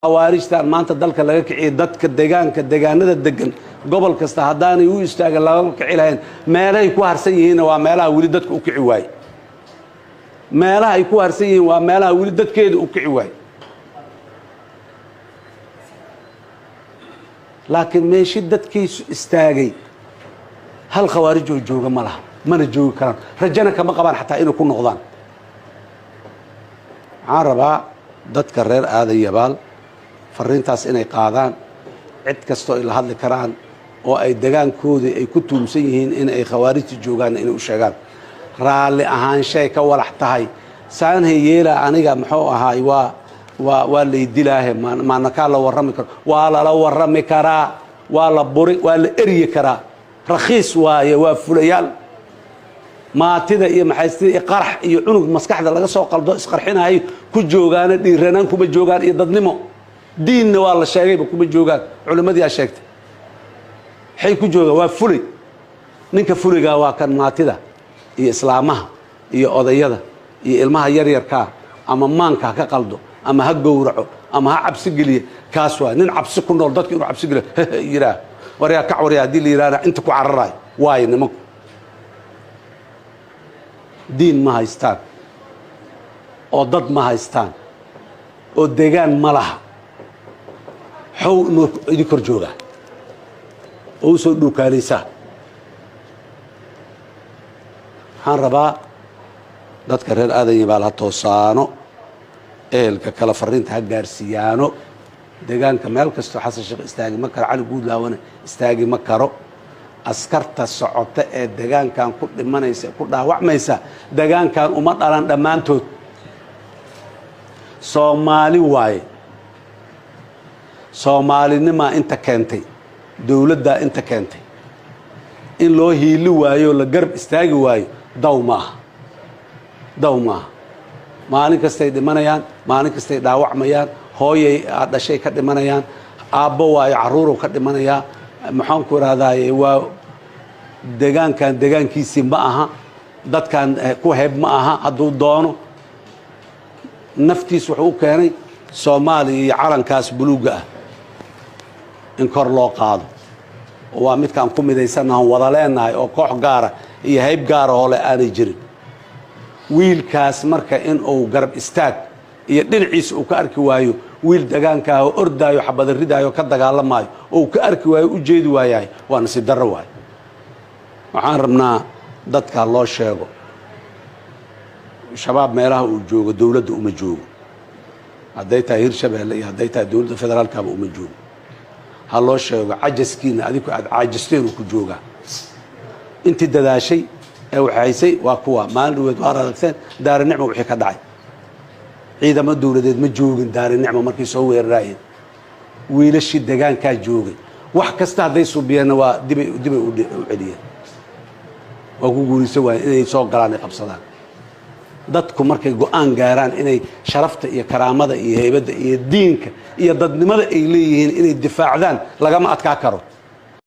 Khawaarijtan maanta dalka laga kiciyay, dadka degaanka, degaanada degan, gobol kasta haddaanay u istaagin lagama kici lahayn. Meelahay ku harsan yihiinna waa meelaha weli dadka u kici waaye. Meelaha ay ku harsan yihiin waa meelaha weli dadkeeda u kici waaye. Laakiin meeshi dadkiisu istaagay, hal khawaarij oo jooga ma laha, mana joogi karaan, rajana kama qabaan xataa inay ku noqdaan. Waxaan rabaa dadka reer Aadan Yabaal fariintaas inay qaadaan, cid kastoo ay la hadli karaan oo ay degaankoodii ay ku tuumsan yihiin in ay khawaarijta joogaanna inay u sheegaan. Raalli ahaanshay ka walax tahay saanhay yeelaa. Aniga muxuu ahaay, waa laydilaahe, maanakaa la warrami karo? Waa lala warrami karaa, waa la buri, waa la eryi karaa. Rakhiis waaye, waa fulayaal. Maatida iyo maxaystida iyo qarax iyo cunug maskaxda laga soo qaldo isqarxinayo ku joogaana, dhiiranaan kuma joogaan iyo dadnimo. Diinna waa la sheegayba, kuma joogaan. Culimmadiyaa sheegtay waxay ku joogaan waa fulay. Ninka fuligaa waa kan maatida iyo islaamaha iyo odayada iyo ilmaha yaryarkaa ama maanka ha ka qaldo ama ha gowraco ama ha cabsi geliya. Kaas waa nin cabsi ku nool. Dadka inuu cabsi geliyo yidhaah, waryaa kac, waryaa haddii la yidhahna inta ku cararayo waayo. Nimanku diin ma haystaan oo dad ma haystaan oo degaan ma laha. Xow inuu idin kor joogaa oo u soo dhuukaalaysaa. Waxaan rabaa dadka reer Aadan Yabaal ha toosaano, ehelka kale fariinta ha gaarsiiyaano. Deegaanka meel kastoo Xasan Sheekh istaagi ma karo, Cali Guudlaawana istaagi ma karo. Askarta socota ee degaankan ku dhimanaysa, ku dhaawacmaysa, degaankan uma dhalan dhammaantood. Soomaali waaye, soomaalinimaa inta keentay, dowladdaa inta keentay. In loo hiili waayo, la garab istaagi waayo, daw ma aha, daw maaha. Maalin kastay dhimanayaan, maalin kastay dhaawacmayaan, hooyay dhashay ka dhimanayaan, aabbo waayo carruurow ka dhimanayaa. Maxaan ku idhahdaaye, waa degaankan degaankiisii ma aha, dadkan ku heeb ma aha. Hadduu doono naftiis wuxuu u keenay Soomaaliya iyo calankaas buluugga ah in kor loo qaado, oo waa midkaan ku midaysannahan, wada leenahay, oo koox gaara iyo hayb gaara oo leh aanay jirin. Wiilkaas marka in uu garab istaag iyo dhinaciisa uu ka arki waayo, wiil degaankaah oo ordaayo, xabada ridaayo, ka dagaalamaayo oo uu ka arki waayo, u jeedi waayahay, waa nasiib darro waayo. Waxaan rabnaa dadka loo sheego, Shabaab meelaha uu joogo dowladda uma joogo. Hadday tahay Hirshabeelle iyo hadday tahay dowladda federaalkaba, uma joogo. Ha loo sheego cajaskiina adinku aad caajisteen uu ku joogaa. Intii dadaashay ee waxhaysay waa kuwa maalin dhaweed waar aragteen Daarinimo wixii ka dhacay. Ciidamo dowladeed ma joogin Daarinimo markay soo weeraraayeen, wiilashii degaankaa joogay. Wax kasta hadday suubiyeenna, waa dibay u celiyeen, waa ku guulaysan waayeen inay soo galaan, ay qabsadaan. Dadku markay go-aan gaaraan inay sharafta iyo karaamada iyo heybadda iyo diinka iyo dadnimada ay leeyihiin inay difaacdaan, lagama adkaa karo.